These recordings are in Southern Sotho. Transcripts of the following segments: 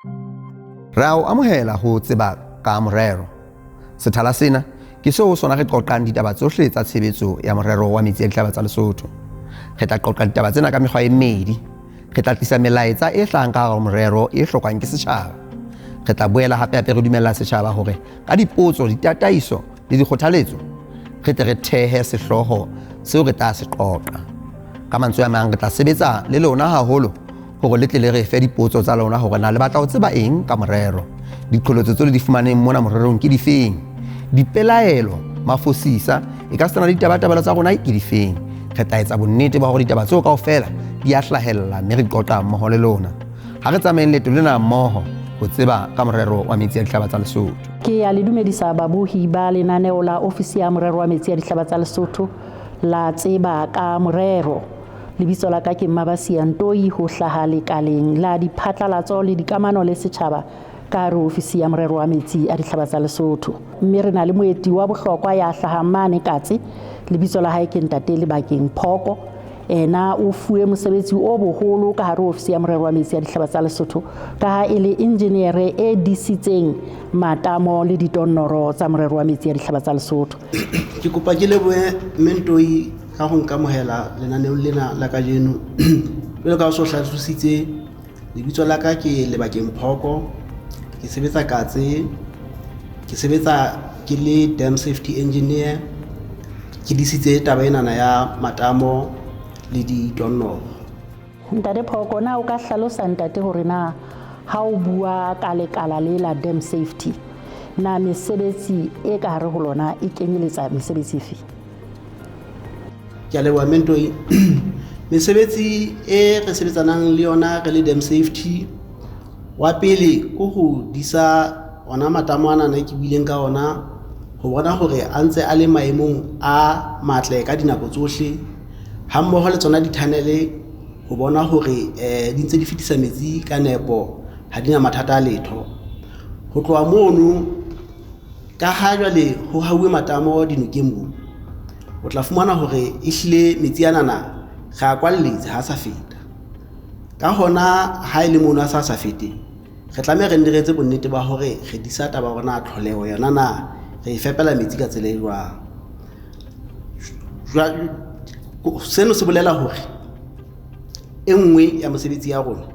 Re a o amohela ho tseba ka morero. Sethala sena ke seo ho sona re qoqang ditaba tsohle tsa tshebetso ya morero wa metsi a dihlaba tsa Lesotho. Re tla qoqa ditaba tsena ka mekgwa e mmedi. Re tla tlisa melaetsa e hlahang ka hare ho morero e hlokwang ke setjhaba. Re tla boela hape hape re dumella setjhaba hore ka dipotso, ditataiso le dikgothaletso re tle re thehe sehlooho seo re tla se qoqa. Ka mantswe a mang, re tla sebetsa le lona haholo hore le tle le re fe dipotso tsa lona hore na le batla ho tseba eng ka morero. Diqholotso tseo le di fumaneng mona morerong ke difeng? Dipelaelo, mafosisa, e ka sena le ditabatabelo tsa rona ke difeng? Re tla etsa bonnete ba hore ditaba tseo kaofela di a hlahella mme re qoqa mmoho le lona. Ha re tsamayeng leeto lena mmoho ho tseba ka morero wa metsi a dihlaba tsa Lesotho. Ke a le dumedisa babohi ba lenaneo la Ofisi ya Morero wa Metsi a Dihlaba tsa Lesotho la Tseba ka Morero. Lebitso la ka ke Mmabasia Ntoi ho hlaha lekaleng la diphatlalatso le dikamano le setjhaba ka hare ho Ofisi ya Morero wa Metsi a Dihlaba tsa Lesotho. Mme re na le moeti wa bohlokwa ya hlahang mane Katse. Lebitso la hae ke Ntate Lebakeng Phoko. Ena o fuwe mosebetsi o boholo ka hare ho Ofisi ya Morero wa Metsi a Dihlaba tsa Lesotho ka ha e le engineere e disitseng matamo le ditonnoro tsa Morero wa Metsi a Dihlaba tsa Lesotho. Ke kopa ke lebohe Mme Ntoi ka ho nkamohela lenaneong lena la kajeno. Jwalo ka ha o so hlalositse, lebitso la ka ke Lebakeng Phoko, ke sebetsa Katse, ke sebetsa ke le dam safety engineer. Ke disitse taba enana ya matamo le ditonnoro. Ntate Phoko, na o ka hlalosa ntate hore na ha o bua ka lekala le la dam safety, na mesebetsi e ka hare ho lona e kenyeletsa mesebetsi efe? Ke a leboha Mme Ntoi. Mesebetsi e re sebetsanang le yona re le dam safety, wa pele ko ho disa ona matamo anana e ke buileng ka ona, ho bona hore a ntse a le maemong a matle ka dinako tsohle, ha mmoho le tsona di-tunnel ho bona hore di ntse di fetisa metsi ka nepo, ha di na mathata a letho. Ho tloha mono, ka ha jwale ho hauwe matamo dinokeng mo, o tla fumana hore ehlile metsi anana re a kwalletse ha sa feta. Ka hona ha e le mono a sa sa fete, re tlameha re nne re etse bonnete ba hore re disa taba hore na tlholeho yona na re e fepela metsi ka tsela e jwang. Seno se bolela hore e nngwe ya mosebetsi ya rona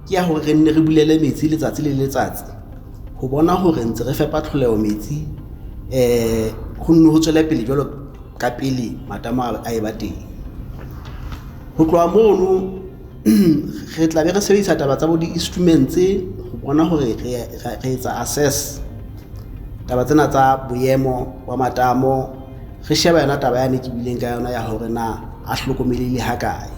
ke ya hore re nne re bulele metsi letsatsi le letsatsi ho bona hore ntse re fepa tlholeho metsi, ho nne ho tswele pele jwalo ka pele matamo a e ba teng. Ho tloha mono re tla be re sebedisa taba tsa bo di-instruments ho bona hore re etsa assess taba tsena tsa boemo ba matamo, re sheba yona taba yane ke buileng ka yona ya hore na a hlokomelehile ha kae.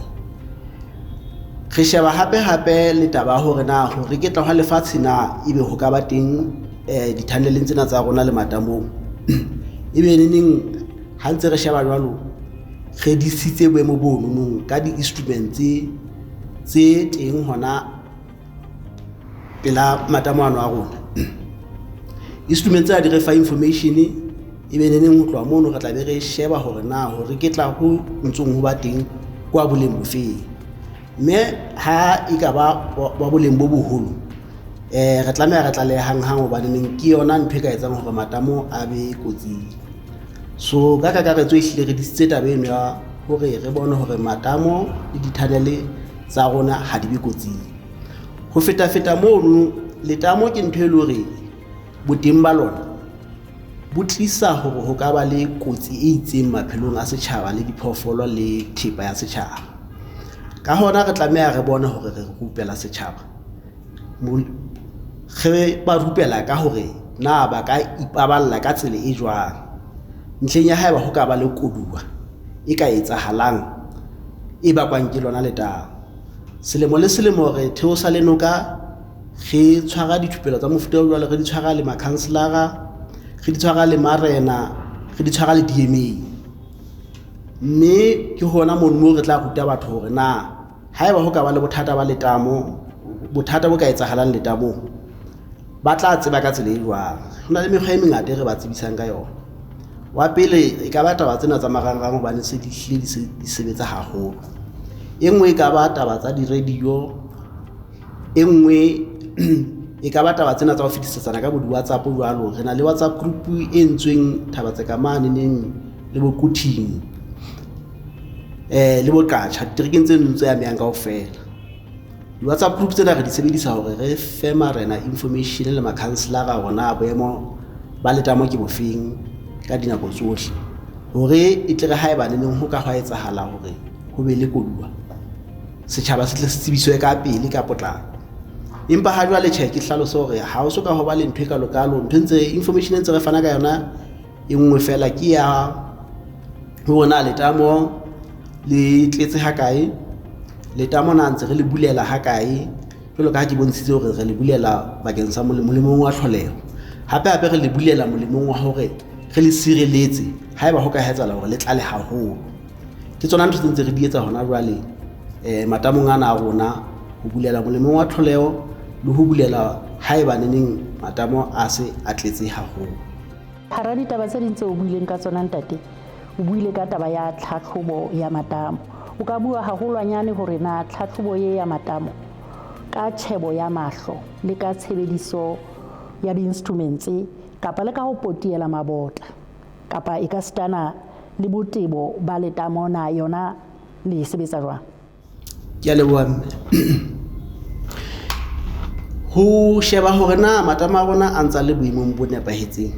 Re sheba hape hape le taba ya hore na ho reketla hwa lefatshe na ebe ho ka ba teng di-tunnel-eng tsena tsa rona le matamong. Ebe neneng ha ntse re sheba jwalo, re disitse boemo bono nong ka di-instruments tse teng hona pela matamo ano a rona. Instruments tsena di re fa information, ebe neneng ho tloha mono re tla be re sheba hore na ho reketla ho ntsong ho ba teng kwa boleng bofeng. Mme ha e ka ba wa boleng bo boholo, re tlameha re tlalehe hanghang hobane neng ke yona ntho e ka etsang hore matamo a be kotsing. So ka kakaretso ehlile re disitse taba eno ya hore re bone hore matamo le di-tunnel tsa rona ha di be kotsing. Ho feta-feta mono, letamo ke ntho e leng hore boteng ba lona bo tlisa hore ho ka ba le kotsi e itseng maphelong a setjhaba le diphoofolo le thepa ya setjhaba. Ka hona re tlameha re bone hore re rupela setjhaba, re ba rupela ka hore na ba ka ipaballa ka tsela e jwang ntlheng ya haeba ho ka ba le koduwa e ka etsahalang e bakwang ke lona letamo. Selemo le selemo re theosa le noka, re tshwara dithupelo tsa mofuta o jwalo, re di tshwara le makhanselara, re di tshwara le marena, re di tshwara le D_M_A. Mme ke hona mono moo re tla ruta batho hore na haeba ho ka ba le bothata ba letamo, bothata bo ka etsahalang letamong, ba tla tseba ka tsela e jwang. Ho na le mekgwa e mengata e re ba tsebisang ka yona. Wa pele e ka ba taba tsena tsa marangrang hobane se di hlile di se di sebetsa haholo. E nngwe e ka ba taba tsa di-radio, e nngwe E ka ba taba tsena tsa ho fetisetsana ka bo di-WhatsApp jwalo. Re na le WhatsApp group e entsweng Thabatseka mane neng le bo Quthing, le bo Qacha, diterekeng tseno tse amehang kaofela. Di-WhatsApp group tsena re di sebedisa hore re fe marena information le makhanselara hore na boemo ba letamo ke bofeng ka dinako tsohle, hore e tle re haeba neneng ho ka hwa etsahala hore ho be le koduwa, setjhaba se tle se tsebiswe ka pele ka potlako. Empa ha jwale tjhe, ke hlalose hore ha o so ka ho ba le ntho e kalo-kalo. Ntho e ntse information e ntse re fana ka yona e nngwe fela, ke ya hore na letamo le tletse ha kae, letamo na ntse re le bulela ha kae, jwalo ka ha ke bontshitse hore re le bulela bakeng sa molemong wa tlholeho. Hape hape re le bulela molemong wa hore re le sireletse haeba ho ka etsahala hore le tlale haholo. Ke tsona ntho tse ntse re di etsa hona jwale, matamong ana a rona, ho bulela molemong wa tlholeho le ho bulela haeba neneng matamo a se a tletse haholo. Hara ditaba tse ding tseo o buileng ka tsona ntate, o buile ka taba ya tlhatlhobo ya matamo. O ka bua haholwanyane hore na tlhatlhobo e ya matamo ka tjhebo ya mahlo le ka tshebediso ya di-instruments kapa le ka ho potiela mabota kapa e ka sitana le botebo ba letamo, na yona le e sebetsa jwang? Ke a leboha mme. Ho sheba hore na matamo a rona a ntsa le boemong bo nepahetseng,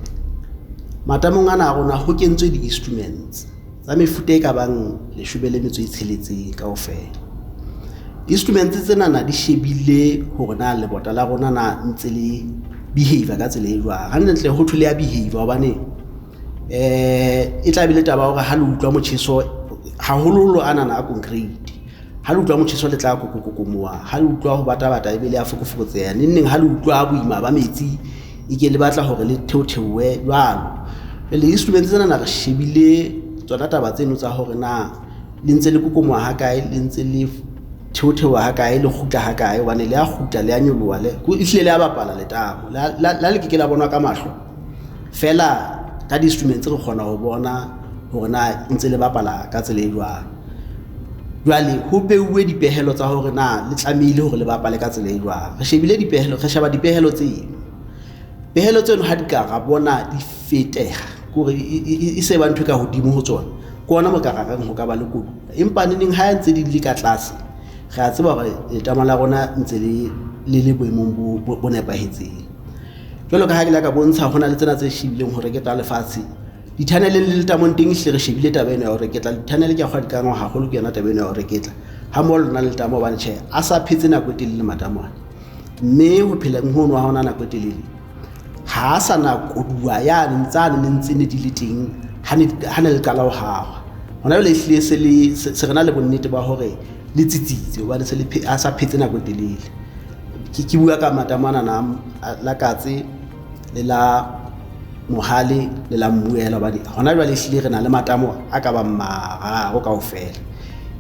matamong ana a rona ho kentswe di-instruments tsa mefuta e ka bang 16 kaofela. Instruments tsenana di shebile hore na lebota la rona na ntse le behavior ka tsela e jwang. Hantlentle ho thwe le ya behavior hobane e tla be le taba ya hore ha le utlwa motjheso, haholoholo anana a concrete, ha le utlwa motjheso le tla kokomoha, ha le utlwa ho batabata ebe le a fokofokotseha, neng neng ha le utlwa boima ba metsi e ke le batla hore le theotheohe jwalo. Jwale instruments tsena re shebile tsona taba tseno tsa hore na le ntse le kokomoha ha kae, le ntse le theotheoha ha kae, le kgutla ha kae, hobane le a kgutla, le a nyoloha, le ehlile le a bapala letamo. La le ke ke la bonwa ka mahlo fela, ka di-instruments re kgona ho bona hore na ntse le bapala ka tsela e jwang. Jwale ho beuwe dipehelo tsa hore na le tlamehile hore le bapale ka tsela e jwang. Re shebile dipehelo, re sheba dipehelo tseno. Pehelo tseno ha di ka ra bona di feteha, ke hore e se ba ntho e ka hodimo ho tsona, ke hona mo ka ra reng ho ka ba le koduwa. Empa neneng ha ntse di le ka tlase, re a tseba hore letamo la rona ntse le le boemong bo nepahetseng. Jwalo ka ha ke la ka bontsha, ho na le tsena tse shebileng ho reketla lefatshe. Di-tunnel le letamong teng ehlile re shebile taba ena ya ho reketla. Di-tunnel ke a kgwa di kangwa haholo ke yona taba ena ya ho reketla. Ha mmoho le lona letamo, hobane tjhe, a sa phetse nako e telele matamo ana. Mme ho pheleng hono ha hona nako e telele, ha a sa na koduwa yane tsane ne ntse ne di le teng ha ne le qala ho hahwa. Hona jwale ehlile se le se re na le bonnete ba hore le tsitsitse, hobane se le a sa phetse nako e telele. Ke bua ka matamo ana la Katse le la Mohale le la Mmuela, hobane hona jwale ehlile re na le matamo a ka bang mararo kaofela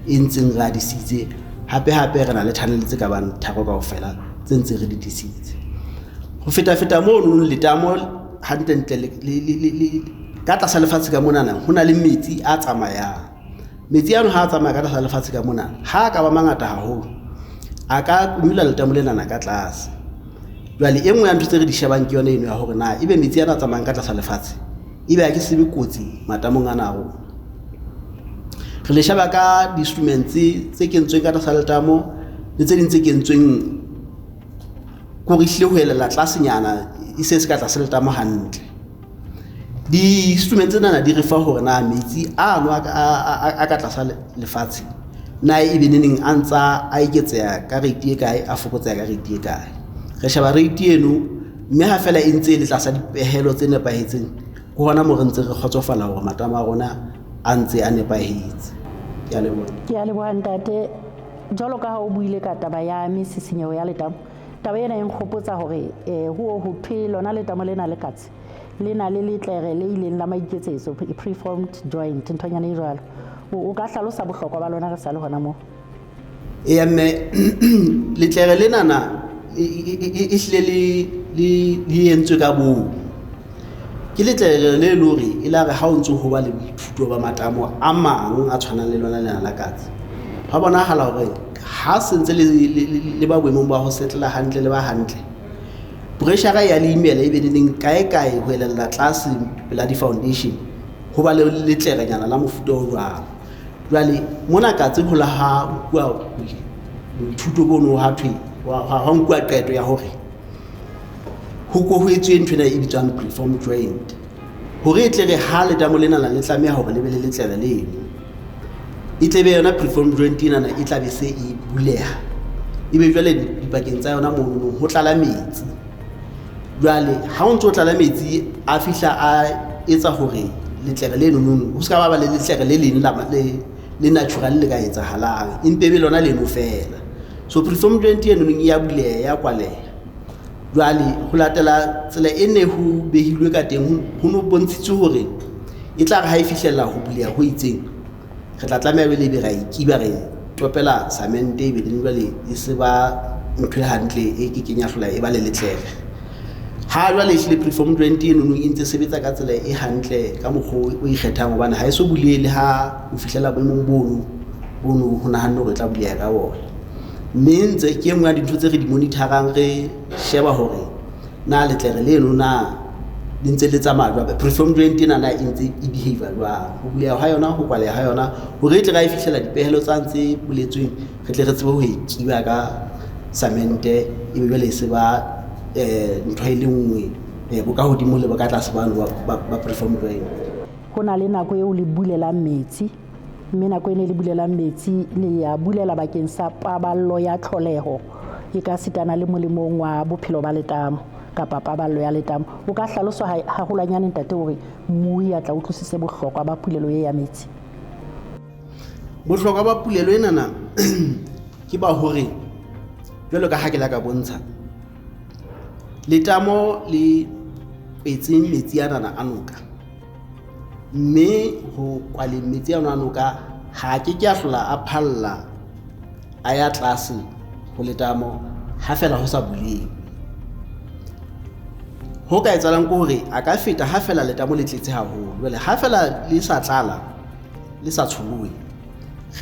e ntseng re a disitse. Hape hape re na le tunnel tse ka bang 3 kaofela tse ntse re di disitse. Ho feta feta mono letamo hantlentle le ka tlasa lefatshe ka monana ho na le metsi a tsamayang. Metsi ano ha a tsamaya ka tlasa lefatshe ka monana, ha a ka ba mangata haholo, a ka kumula letamo lenana ka tlase. Jwale e nngwe ya ntho tse re di shebang ke yona eno ya hore na ebe metsi ana a tsamayang ka tlasa lefatshe ebe ha ke sebe kotsi matamong ana a rona. Re le sheba ka di-instruments tse kentsweng ka tlasa letamo le tse ding tse kentsweng ke hore ehlile ho elela tlasenyana, e se se ka tlase letamo hantle. Di-instruments tsena di re fa hore na metsi ano a ka tlasa lefatshe na ebe neneng a ntsa a eketseha ka rate e kae, a fokotseha ka rate e kae. Re sheba rate eno, mme ha fela e ntse e le tlasa dipehelo tse nepahetseng, ke hona moo re ntse re kgotsofala hore matamo a rona a ntse a nepahetse. Ke a leboha. Ke a leboha ntate. Jwalo ka ha o buile ka taba ya mesisinyeho ya letamo, taba ena e nkgopotsa hore ho thwe lona letamo lena le Katse le na le letlere le ileng la maiketsetso, preformed joint, nthonyana e jwalo. O ka hlalosa bohlokwa ba lona re sa le hona moo? Eya mme, letlere lenana e hlile le entswe ka boomo. Ke letlere le le hore e la re ha o ntso ho ba le boithuto ba matamo a mang a tshwanang le lona lena la Katse, hwa bonahala hore ha se ntse le ba boemong ba ho settle hantle le ba hantle, Pressure ya le imela e be neng kae kae ho elella tlase pela di-foundation ho ba le letlerenyana la mofuta o jwalo. Jwale mona Katse ho la ha nkuwa boithuto bono ha thwe ha nkuwa qeto ya hore ho ko ho etswe nthwena e bitswang preform joint hore e tle re ha letamo lena le tlameha hore le be le letlere leno, e tle be yona preform joint enana e tla be se e buleha, ebe jwale dipakeng tsa yona mono ho tlala metsi. Jwale ha o ntso tlala metsi a fihla a etsa hore letlere leno nono ho se ka ba le letlere le leng la le natural le ka etsahalang, empe be lona leno fela. So preform joint eno e ya buleha ya kwaleha. Jwale ho latela tsela e ne ho behilwe ka teng, ho no bontshitswe hore e tla re ha e fihlella ho buleha ho itseng, re tla tlameha jwale ebe ra e kiba, re topela cement ebe teng jwale e se ba ntho e hantle e ke keng ya hlola e ba le letlere. Ha jwale ehlile preform joint eno e ntse sebetsa ka tsela e hantle ka mokgwa o ikgethang, hobane ha e so bulehe le ha o fihlela boemong bono ho nahanne hore e tla buleha ka bona. Mme ntse ke e nngwe ya dintho tse re di monitor-ang, re sheba hore na letlere leno na le ntse le tsamaya jwang, preform joint ena na e ntse e behave jwang, ho buleha ha yona, ho kwaleha ha yona, hore e tle ra e fihlela dipehelo tsa ntse boletsweng, re tle re tsebe ho e kiba ka cement-e, ebe jwale e se ba ntho e le nngwe bo ka hodimo le bo ka tlase bano ba preform joint. Ho na le nako eo le bulelang metsi, mme nako ene le bulelang metsi le ya bulela bakeng sa paballo ya tlholeho e ka sitana le molemong wa bophelo ba letamo kapa paballo ya letamo. O ka hlaloswa haholwanyane ntate hore mmui a tla utlwisise bohlokwa ba pulelo e ya metsi? Bohlokwa ba pulelo enana ke ba hore jwalo ka ha ke la ka bontsha, letamo le kwetseng metsi anana a noka, mme ho kwaleng metsi ano a noka ha ke ke a hlola a phalla a ya tlase ho letamo ha fela ho sa bulehe. Ho ka etsahalang ke hore a ka feta ha fela letamo le tletse haholo. Jwale ha fela le sa tlala, le sa tsholohe,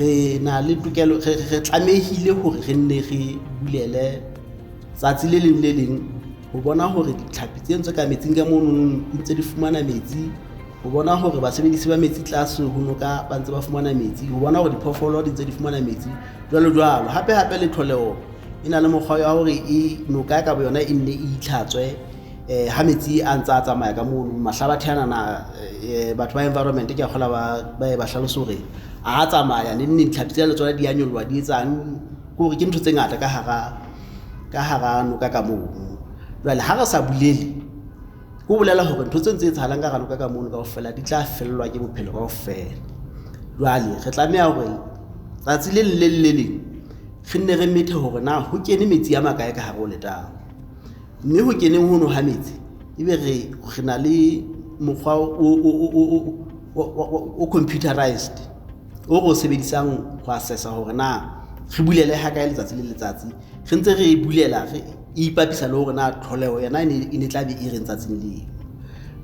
re na le tokelo, re tlamehile hore re nne re bulele tsatsi le leng le leng ho bona hore ditlhapi tse ntse ka metsing ka mono di ntse di fumana metsi, ho bona hore basebedisi ba metsi tlase ho noka ba ntse ba fumana metsi, ho bona hore diphoofolo di ntse di fumana metsi, jwalo jwalo. Hape hape le tlholeho e na le mokgwa wa hore e noka ka boyona e nne e itlhatswe ha metsi a ntse a tsamaya ka mono. Mahlabathe anana batho ba environment ke a kgola ba ba hlalose hore a tsamaya ne nne ditlhapi tsena le tsona di a nyoloha di etsang, ke hore ke ntho tse ngata ka hara noka ka mono. Jwale ha re sa bulele, ho bolela hore ntho tse ntse etsahalang ka hara noka ka mono kaofela di tla fellwa ke bophelo kaofela. Jwale re tlameha hore tsatsi le leng le le leng re nne re methe hore na ho kene metsi a makae ka hare ho letamo, mme ho keneng hono ha metsi ebe re na le mokgwa o computerized o re o sebedisang ho assessa hore na re bulele ha kae letsatsi le letsatsi, re ntse re bulela re ipapisa le hore na tlholeho yona e ne tla be e reng tsatsing leo.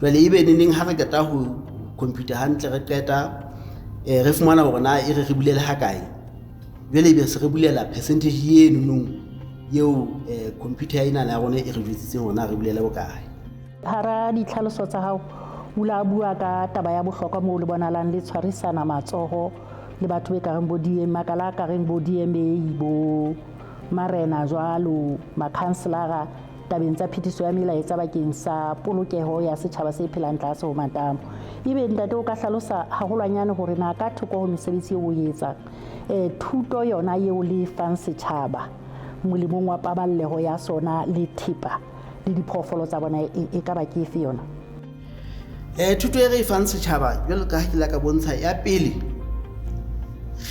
Jwale ebe neneng ha re qeta ho computer hantle, re qeta re fumana hore na e re re bulele ha kae, jwale ebe se re bulela percentage eno nong eo computer ena ya rona e re jwetsitseng hore na re bulele bokae. Hara ditlhaloso tsa hao o la bua ka taba ya bohlokwa moo le bonahalang le tshwarisana matsoho le batho be kareng bo DM, makala a kareng bo DMA, bo marena jwalo, makhanselara tabeng tsa phetiso ya melaetsa bakeng sa polokeho ya setjhaba se phelang tlase ho matamo. Ebe ntate o ka hlalosa haholwanyane hore na ka thoko ho mesebetsi eo o e etsang, thuto yona eo le fang setjhaba molemong wa paballeho ya sona le thepa le diphoofolo tsa bona e ka ba ke efe yona? Thuto e re e fang setjhaba jwalo ka ha ke la ka bontsha ya pele,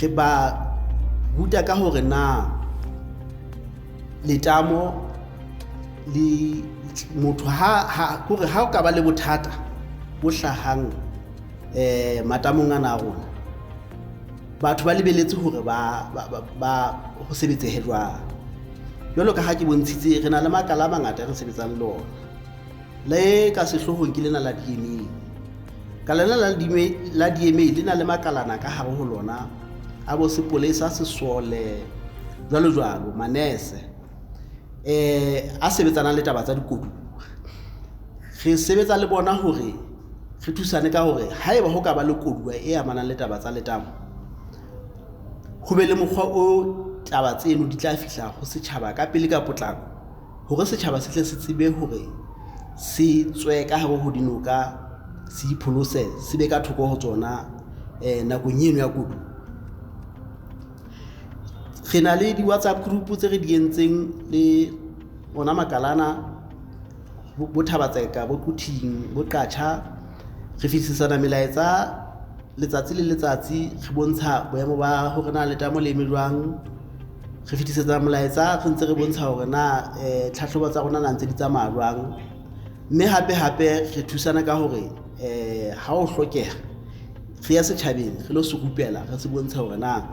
re ba ruta ka hore na letamo le motho ha hore ha o ka ba le bothata bo hlahang matamong ana a rona, batho ba lebeletse hore ba ho sebetsehe jwang. Jwalo ka ha ke bontshitse, re na le makala a mangata re sebetsang le ona. Le ka sehloohong ke lena la DMA. Kala lena la DMA le na le makalana ka hare ho lona a bo sepolesa, sesole, jwalo jwalo, manese. A sebetsanang le taba tsa dikoduwa. Re sebetsa le bona hore re thusane ka hore haeba ho ka ba le koduwa e amanang le taba tsa letamo, ho be le mokgwa o taba tseno di tla fihla ho setjhaba ka pele ka potlako, hore setjhaba se tle se tsebe hore se tswe ka hare ho dinoka, se ipholose, se be ka thoko ho tsona nakong eno ya koduwa. Re na le di-WhatsApp group tse re di entseng le ona makalana bo Thabatseka, bo Quthing, bo Qacha. Re fetisisana melaetsa letsatsi le letsatsi, re bontsha boemo ba hore na letamo le eme jwang. Re fetisetsa molaetsa re ntse re bontsha hore na tlhahlobo tsa rona na ntse di tsamaya jwang. Mme hape hape re thusana ka hore ha ho hlokeha re ya setjhabeng re lo se rupela, re se bontshe hore na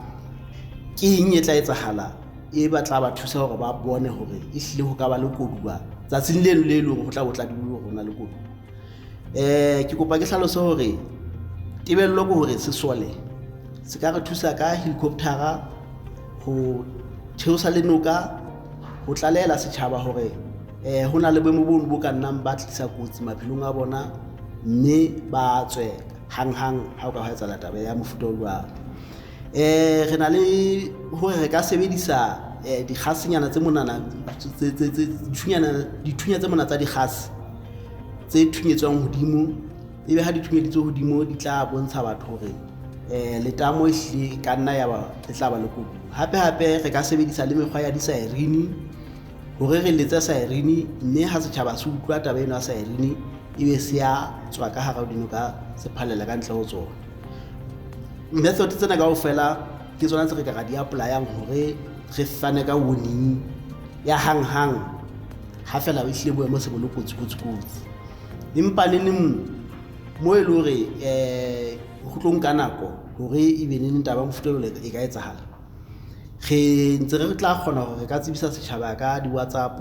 ke eng e tla etsahala e ba tla ba thusa hore ba bone hore e hlile ho ka ba le koduwa tsatsing leno le leng ho tla bo tladiwe hore ho na le koduwa. Ke kopa ke hlalose hore tebello ke hore sesole se ka re thusa ka helicoptera ho theosa le noka ho tlalehela setjhaba hore ho na le boemo bono bo ka nnang ba tlisa kotsi maphelong a bona, mme ba tswe hanghang ha o ka hwa etsahala taba ya mofuta o jwalo. Re na le hore re ka sebedisa dikgasenyana tse monana, dithunya tse mona tsa dikgase tse thunyetswang hodimo, ebe ha di thunyeditswe hodimo di tla bontsha batho hore letamo ehlile ka nna ya ba le tla ba le koduwa. Hape hape re ka sebedisa le mekgwa ya di-siren hore re letse siren, mme ha setjhaba se utlwa taba eno ya siren ebe se ya tswa ka hara dinoka se phallela ka ntle ho tsona. Method tsena kaofela ke tsona tse re ka ra di apply-ang hore re fane ka warning ya hanghang ha fela ehlile boemo se bo le kotsi kotsi kotsi. Empa neneng mo e le hore ho tlo nka nako hore ebe neneng taba ya mofuta ono e ka etsahala, re ntse re tla kgona hore re ka tsebisa setjhaba ka di-WhatsApp,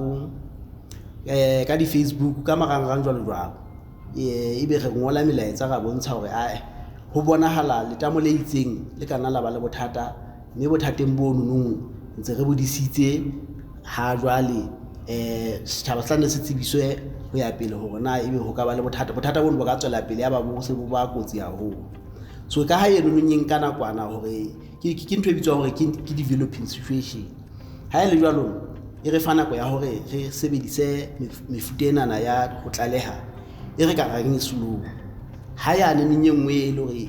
ka di-Facebook, ka marangrang jwalo jwalo. Ebe re ngola melaetsa ra bontsha hore ae ho bonahala letamo le itseng le ka nna la ba le bothata, mme bothateng bono nong ntse re bodisitse ha jwale setjhaba se tla nne se tsebiswe ho ya pele hore na ebe ho ka ba le bothata. Bothata bono bo ka tswela pele ya ba bo se bo ba kotsi haholo. So ka ha eno nong e nka nakwana hore ke ntho e bitswang hore ke developing situation. Ha e le jwalo e re fa nako ya hore re sebedise mefuta enana ya ho tlaleha e re ka reng e slow. Ha ya neneng e nngwe e le hore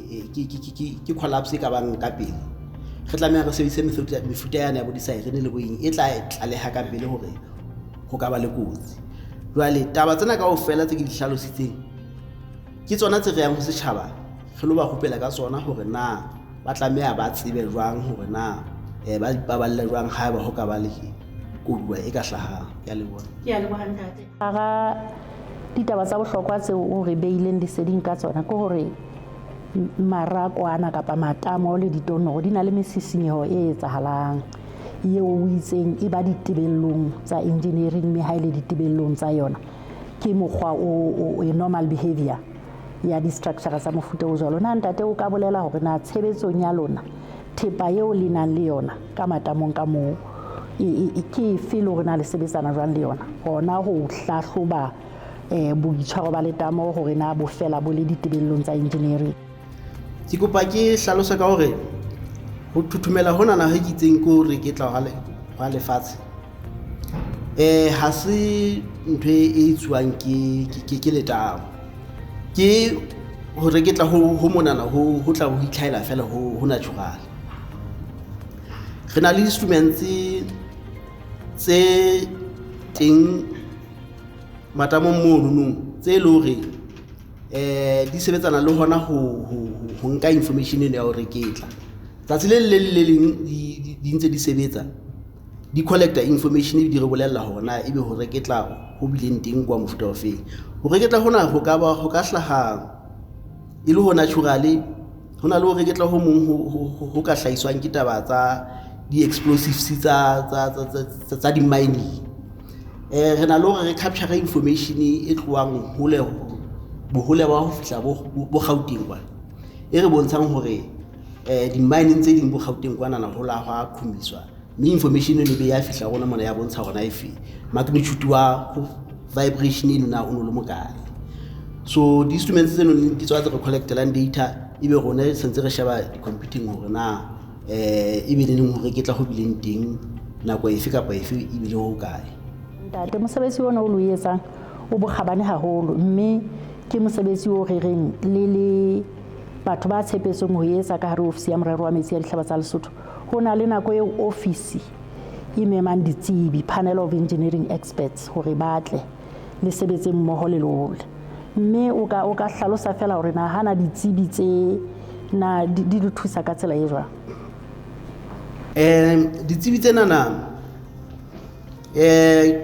ke collapse e ka bang ka pele, re tlameha re sebedise mefuta yane ya bo di-siren le bo eng e tla tlaleha ka pele hore ho ka ba le kotsi. Jwale taba tsena kaofela tse ke di hlalositseng ke tsona tse re yang ho setjhaba re lo ba rupela ka tsona hore na ba tlameha ba tsebe jwang hore na ba ipaballe jwang haeba ho ka ba le koduwa e ka hlahang. Ke a leboha. Ke a leboha ntate. Hara ditaba tsa bohlokwa tseo o re beileng leseding ka tsona ke hore marako ana kapa matamo le ditonoro di na le mesisinyeho e etsahalang eo o itseng e ba ditebellong tsa engineering, mme ha e le ditebellong tsa yona ke mokgwa o normal behavior ya di-structure tsa mofuta o jwalo. Na ntate o ka bolela hore na tshebetsong ya lona thepa eo le nang le yona ka matamong ka moo ke efe le hore na le sebetsana jwang le yona hona ho hlahloba boitshwaro ba letamo hore na bo fela bo le ditebellong tsa engineering? Ke kopa ke hlalose ka hore ho thuthumela hona na he ke itseng ke hore ke tla hwa lefatshe. Ha se ntho e etsuwang ke letamo. Ke hore ke tla ho monana ho tla ho itlhahela fela ho natural. Re na le instruments tse teng matamong mono nong tse le hore di sebetsana le hona ho nka information eno ya hore ke tla. Tsatsi le leng le le leng di ntse di sebetsa, di collecta information di re bolella hore na ebe hore ke tla ho bileng teng kwa mofuta o feng. Hore ke tla hona ho ka ba ho ka hlaha e le ho naturally, ho na le hore ke tla ho mong ho ka hlahiswang ke taba tsa di-explosives tsa di-mining. Re na le hore re capture information e tlohang hole bohole ba ho fihla bo Gauteng kwana, e re bontshang hore di-mining tse ding bo Gauteng kwanana ho la hwa qhumiswa Mme information eno e be ya fihla rona mona, ya bontsha hore na efe magnitude wa vibration eno na o no le mokae. So di-instruments tseno di tswa tse re collectelang data, ebe rona sentse re sheba di-computing hore na ebe le neng hore ke tla ho bileng teng nako efe kapa efe ebile ho kae. Ntate, mosebetsi ona o lo etsang o bokgabane haholo, mme ke mosebetsi o re reng le le batho ba tshepetsweng ho etsa ka hare ofisi ya morero wa metsi ya dihlaba tsa Lesotho. Ho na le nako eo ofisi e memang ditsebi, panel of engineering experts, hore ba tle le sebetse mmoho le lona. Mme o ka hlalosa fela hore na hana ditsebi tse na di le thusa ka tsela e jwang? Ditsebi tsena na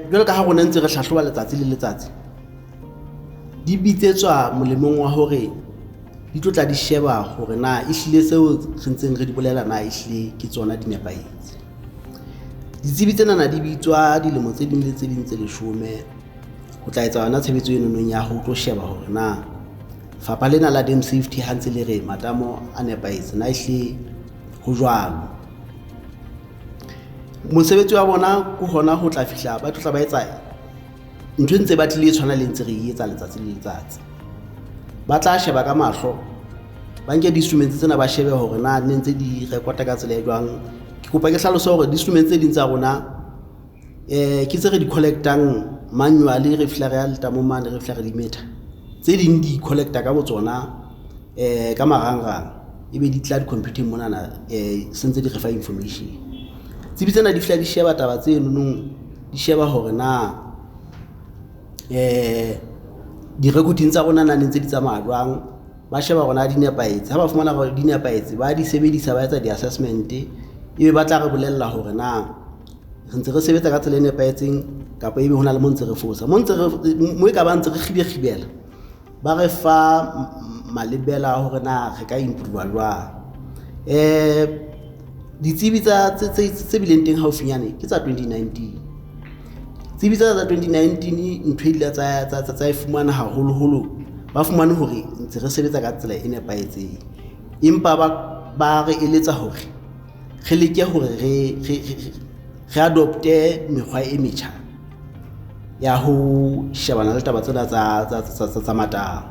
jwalo ka ha rona ntse re hlahloba letsatsi le letsatsi, di bitsetswa molemong wa hore di tlo tla di sheba hore na ehlile seo re ntseng re di bolela na ehlile ke tsona di nepahetse. Ditsebi tsena na di bitswa dilemo tse ding le tse ding tse 10 ho tla etsa yona tshebetso eno nong ya ho tlo sheba hore na fapha lena la dam safety ha ntse le re matamo a nepahetse na ehlile ho jwalo. Mosebetsi wa bona ke hona ho tla fihla ba tlo tla ba etsa ntho e ntse ba tlile e tshwana le ntse re e etsa letsatsi le letsatsi. Ba tla sheba ka mahlo, ba nke di-instruments tsena ba shebe hore na ne ntse di rekota ka tsela e jwang. Ke kopa ke hlalose hore di-instruments tse ding tsa rona ke tse re di collectang manually, re fihla re ya letamong mane, re fihla re di metha. Tse ding di collecta ka botsona ka marangrang, ebe di tla di-computer monana se ntse di re fa information. Tsebi tsena di fihla di sheba taba tse nonong, di sheba hore na di-recording tsa rona na ne ntse di tsamaya jwang, ba sheba hore na di nepahetse. Ha ba fumana hore di nepahetse, ba di sebedisa, ba etsa di-assessment, ebe ba tla re bolella hore na re ntse re sebetsa ka tsela e nepahetseng kapa ebe hona le mo ntse re fosa. Mo ntse re mo e ka ba ntse re kgibekgibela, ba re fa malebela a hore na re ka improve jwang. Ditsebi tsa tse bileng teng haufinyane ke tsa 2019. Tsebi tsa 2019 ntho e ile tsa e fumana haholoholo, ba fumane hore ntse re sebetsa ka tsela e nepahetseng, empa ba re eletsa hore re leke hore re adopte mekgwa e metjha ya ho shebana le taba tsena tsa matamo.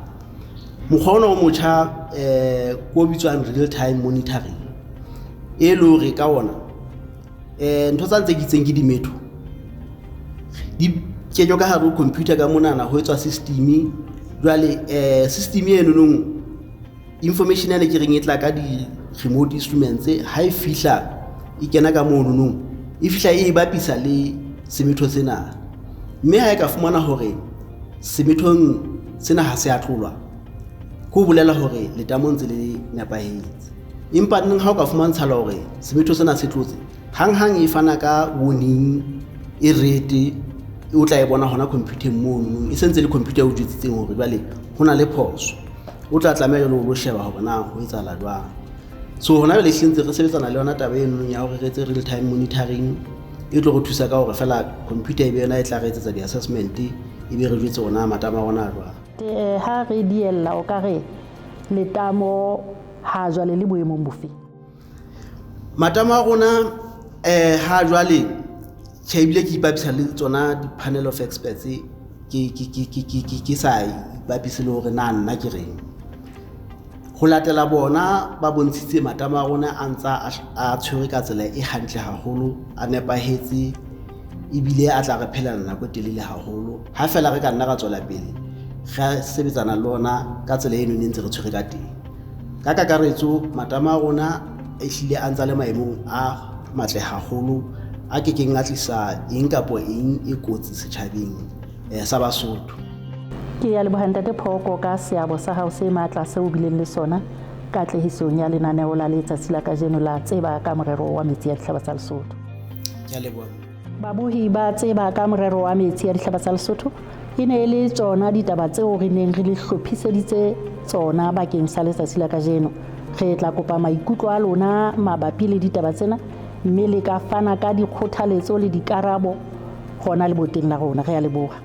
Mokgwa ona o motjha ko o bitswang real time monitoring, e le hore ka ona ntho tsa ntse ke itseng ke dimetho di kenywa ka hare ho computer ka monana, ho etswa system. Jwale system eno nong information yane ke reng e tla ka di-remote instruments, ha e fihla e kena ka mono nong, e fihla e bapisa le semetho sena, mme ha e ka fumana hore semethong sena ha se a tlolwa, ke ho bolela hore letamo ntse le nepahetse. Empa neng ha o ka fumantshala hore semetho sena se tlotse, hanghang e fana ka warning e rete, o tla e bona hona computer-eng mono, e sentse le computer e o jwetsitseng hore jwale ho na le phoso. O tla tlameha jwale o lo sheba hore na ho etsahala jwang. So hona jwale ehlile ntse re sebetsana le yona taba eno ya hore re etse real time monitoring, e tlo re thusa ka hore fela computer e be yona e tla re etsetsa di-assessment, e be re jwetse hore na matamo a rona a jwang. Ha re diella o ka re letamo ha jwale le boemong bofe? Matamo a rona ha jwale tjhe, ebile ke ipapisa le tsona di-panel of experts, ke sa ipapise le hore na nna ke reng. Ho latela bona ba bontshitse matamo a rona a ntsa a tshwere ka tsela e hantle haholo, a nepahetse, ebile a tla re phelela nako e telele haholo. Ha fela re ka nna ra tswela pele re sebetsana le ona ka tsela eno ne ntse re tshwere ka teng. Ka kakaretso matamo a rona ehlile a ntsa le maemong a matle haholo, a kekeng a tlisa eng kapa eng e kotsi setjhabeng sa Basotho. Ke ya leboha Ntate Phoko ka seabo sa hao se matla seo o bileng le sona katlehisong ya lenaneo la letsatsi la kajeno la Tseba ka Morero wa Metsi ya Dihlaba tsa Lesotho. Ke a leboha. Babohi ba Tseba ka Morero wa Metsi ya Dihlaba tsa Lesotho e ne e le tsona ditaba tseo re neng re le hlophiseditse tsona bakeng sa letsatsi la kajeno. Re tla kopa maikutlo a lona mabapi le ditaba tsena, mme le ka fana ka dikgothaletso le dikarabo hona leboteng la rona. Re a leboha.